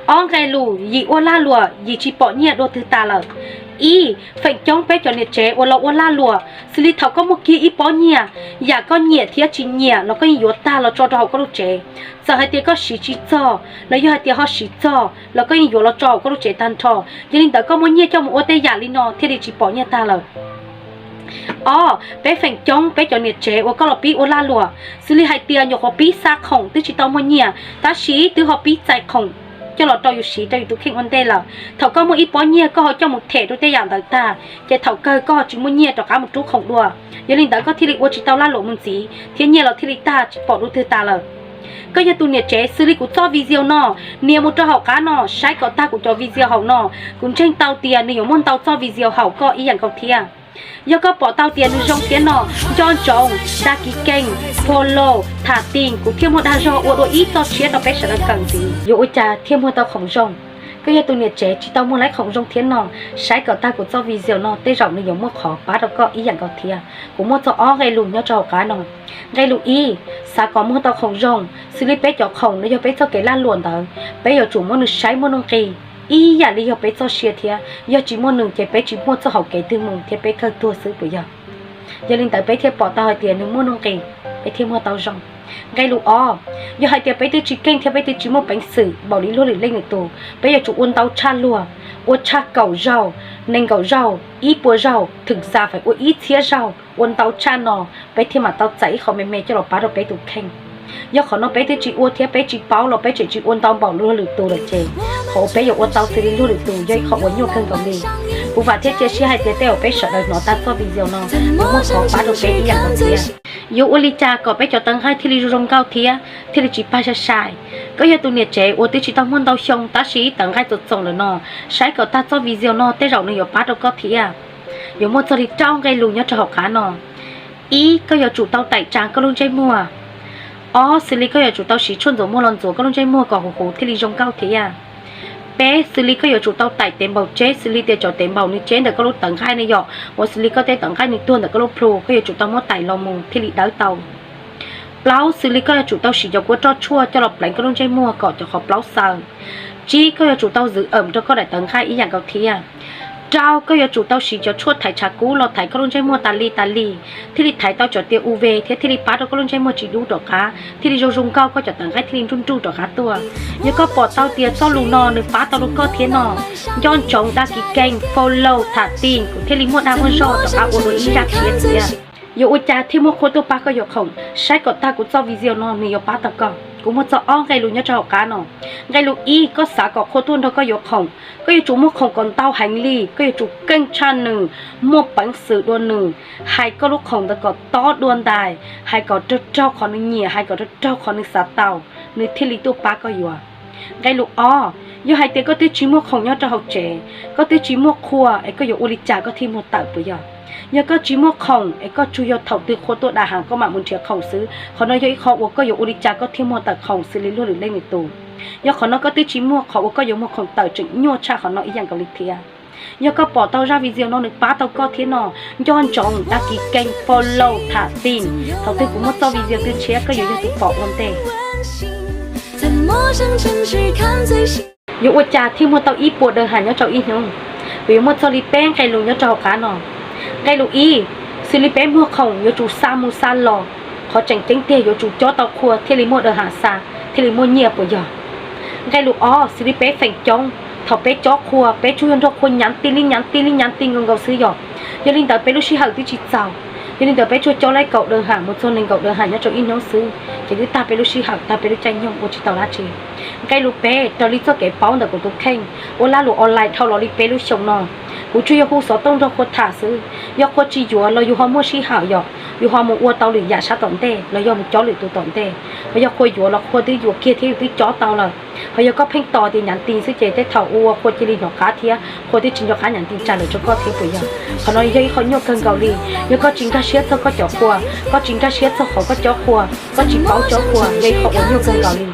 Ob nqe lus: yim ua lag luam, yim tsis pom nyiaj dua twg tas lawm. Ib, feem coob peb cov niam tsev uas los ua lag luam, xws li thaum koj muaj kiag ib pob nyiaj, yam koj nyiam thiab tsis nyiam los koj yeej yuav tag los tso rau hauv koj lub tsev. Txawm hais tias koj siv tsis txog los yog hais tias ho siv txog los koj yeej yuav los tso hauv koj lub tsev tag nrho. Yog li ntawd koj muaj nyiaj coj mus ua tej yam li no thiaj li tsis pom nyiaj tag lawm. Ob, peb feem coob peb cov niam tsev uas koj los pib ua lag luam, xws li hais tias nyuam qhuav pib xa khoom twb tsis tau muaj nyiaj, tab sis twb ho pib txais khoom coj los rau yus siv rau yus tus kheej ua ntej lawm. Thaum koj muaj ib pob nyiaj koj ho coj mus them rau tej yam ntawd tag, ces thaum kawg koj ho tsis muaj nyiaj rov qab mus rub khoom dua. Yog li ntawd koj thiaj li ua tsis tau lag luam mus ntxiv thiab nyiaj los thiaj li tag tsis pom dua twg tas lawm. Koj yog tus niam tsev, xws li kuv txoj video no, nias mus rau hauv qab no saib kom tag kuv cov video hauv no, kuv ntseeg tau tias nws yuav muaj ntau txoj video haum koj ib yam nkaus thiab. Yog koj pom tau tias nws zoo thiab no, nco ntsoov dag kis keeg, follow, tham tim, kuv thiaj muaj dag zog ua dua ib txoj tshiab rau peb sawv daws kawm ntxiv. Yuav ua cas thiaj muaj tau khoom zoo? Koj yog tus niam tsev tsis tau muaj laib khoom zoo thiab no, saib kom tag kuv txoj video no tej zaum nws yuav muaj qhov pab rau koj ib yam nkaus thiab. Kuv muaj txog ob nqe lus nyob rau hauv qab no. Nqe lus ib, xav kom muaj tau khoom zoo, xws li peb cov khoom no yog peb txoj kev lag luam ntawd, peb yuav tsum muab nws saib muaj nuj nqis ib yam li yog peb txoj sia thiab. Yog tsis muaj nws ces peb tsis muaj txoj hauv kev twg mus thiab peb kawg tuag xwb puas yog? Yog li ntawd peb thiaj pom tau hais tias nws muaj nuj nqis, peb thiaj muaj tau zoo. Nqe lus ob, yog hais tias peb twb tsis keej thiab peb twb tsis muaj peev xwm npaum li luag lwm leej lwm tus, peb yuav tsum ua ntau tshaj luag, ua tshaj kaum zaug, nees nkaum zaug, ib puas zaug, thwm xa fais ua ib txhiab zaug, ua ntau tshaj no peb thiaj mam tau txais ib qho me me coj los pab rau peb tus kheej. Yog qhov no peb twb tsis ua thiab peb tsis paub los peb tseem tsis ua ntau npaum luag lwm tus lawm ces qhov uas peb yuav ua tau xws li luag lwm tus yog ib qho uas nyuaj kawg nkaus li. Kuv vam thiab cia siab hais tias tej uas peb sawv daws hnov tag txoj video no yuav muaj qhov pab rau peb ib yam nkaus thiab. Yuav ua li cas kom peb cov tawv nqaij thiaj li zoo zoo nkauj thiab thiaj li tsis pag sai sai? Koj yog tus niam tsev uas twb tsis tau muaj ntau xyoo tab sis tawv nqaij txaus txaus lawm no, saib kom tag txoj video no tej zaum nws yuav pab rau koj thiab. Yuav muaj txog li rau nqe lus nyob rau hauv qab no. Ib, koj yuav tsum tau taim tsa koj lub ntsej muag. Ob, xws li koj yuav tsum tau siv tshuaj ntxuav muag los ntxuav koj lub ntsej muag kom huv huv thiaj li zoo nkauj thiab. Peb, xws li koj yuav tsum tau taim tev npaum tseb, xws li tias cov tev npaum nws tseb ntawm koj lub tawv nqaij ne yom, uas xws li koj tej tawv nqaij nws tuag ntawm koj lub plhu, koj yuav tsum tau muab taim los mus thiaj li dawb tau. Plaub, xws li koj yuav tsum tau siv cov kua roj tshuaj coj los pleev koj lub ntsej muag kom cov qhov plaub xaws. Tsib, koj yuav tsum tau zwm awm rau koj daim tawv nqaij ib yam nkaus thiab. Rau, koj yuav tsum tau siv cov tshuaj thaiv tshav kub los thaiv koj lub ntsej muag tas li tas li, thiaj li thaiv tau cov tias uv thiab thiaj li pab rau koj lub ntsej muag tsis dub rov qab, thiaj li zoo zoo nkauj, koj cov tawv nqaij thiaj li nruj nruj rov qab tuaj. Yog koj pom tau tias txoj lus no nws pab tau rau koj thiab no, nco ntsoov dag kis keeg, follow, tham tim, kuv thiaj li muaj dag muaj zog rov qab ua dua ib zaj tshiab thiab. Yuav ua cas thiaj muaj qhua tuaj pab koj yuav khoom? Saib kom tag kuv txoj video no nws yuav pab tau koj. Kuv muaj txog ob nqe lus nyob rau hauv qab no. Nqe lus ib, koj xav kom qhua tuaj nrog koj yuav khoom, koj yuav tsum muaj khoom kom ntau heev li, koj yuav tsum keej tshaj nws, muaj peev xwm dua nws, hais koj lub khoom ntawd kom tob dua ntais, hais kom raug raug qhov nws nyiam, hais kom raug raug qhov nws xav tau, nws thiaj li tuaj pab koj yuav. Nqe lus ob, yog hais tias koj twb tsis muaj khoom nyob rau hauv tsev, koj twb tsis muaj qhua es koj yuav ua li cas koj thiaj muag tawm puas yog? Yog koj tsis muaj khoom es koj tsuas yog thaum twg qhua tuaj da has koj mam mus nrhiav khoom xwb, qhov no yog ib qho uas koj yuav ua li cas koj thiaj muag tawm khoom xws li luag lwm leej lwm tus. Yog qhov no koj twb tsis muaj, qhov uas koj yuav muag khoom tawm tseem nyuaj tshaj qhov no ib yam nkaus li thiab. Yog koj pom tau zaj video no nws pab tau koj thiab no, nco ntsoov dag kis keeg, follow, tham tim, thaum twg kuv muaj txoj video twg tshiab koj yuav yog tus pom ua ntej. Yuav ua cas thiaj muag tau ib puas daws has nyob rau ib hnub? Kuv yuav muaj txog li peb nqe lus nyob rau hauv qab no. Nqe lus ib, xws li peb muag khoom yuav tsum xa mus xa los, qhov tseem ceeb tiag yuav tsum cob tau qhua thiaj li muaj daws has xa, thiaj li muaj nyiaj puas yog? Nqe lus ob, xws li peb feem coob, thaum peb cob qhua peb tsuas yog nrog qhua nyav ti li nyav ti li nyav ti nkaus nkaus xwb yom. Yog li ntawd peb lub sij hawm twb tsis txaus. Yog li ntawd peb tsuas cob laib kaum daws has mus txog nees nkaum daws has nyob rau ib hnub xwb, ces twb tag peb lub sij hawm, tag peb lub caij nyoog ua tsis tau dab tsi. Nqe lus peb, raws li txoj kev paub ntawm kuv tus kheej, ua lag luam online dhau los li peb lub xyoo no, kuv tsuas yog hu xov tooj nrog qhua tham xwb. Yog qhua tsis yuav los yus ho muaj sij hawm yom, yus ho mus ua tau lwm yam sab tom ntej los yog mus cob lwm tus tom ntej. Ho yog qhua yuav los qhua twb yuav kiag thiab yus twb cob tau lawm. Ho yog koj pheej tos tias nyav ti xwb ces tej thaum ua ua qhua cia li hnov qab thiab qhua twb tsis nco qab nyav ti tsag lawm rau koj thiab puas yog? Qhov no yog ib qho nyuaj kawg nkaus li. Yog koj tsis nkag siab txog koj cov qhua, koj tsis nkag siab txog qhov koj cob qhua, koj tsis paub cob qhua, yog ib qho uas nyuaj kawg nkaus li.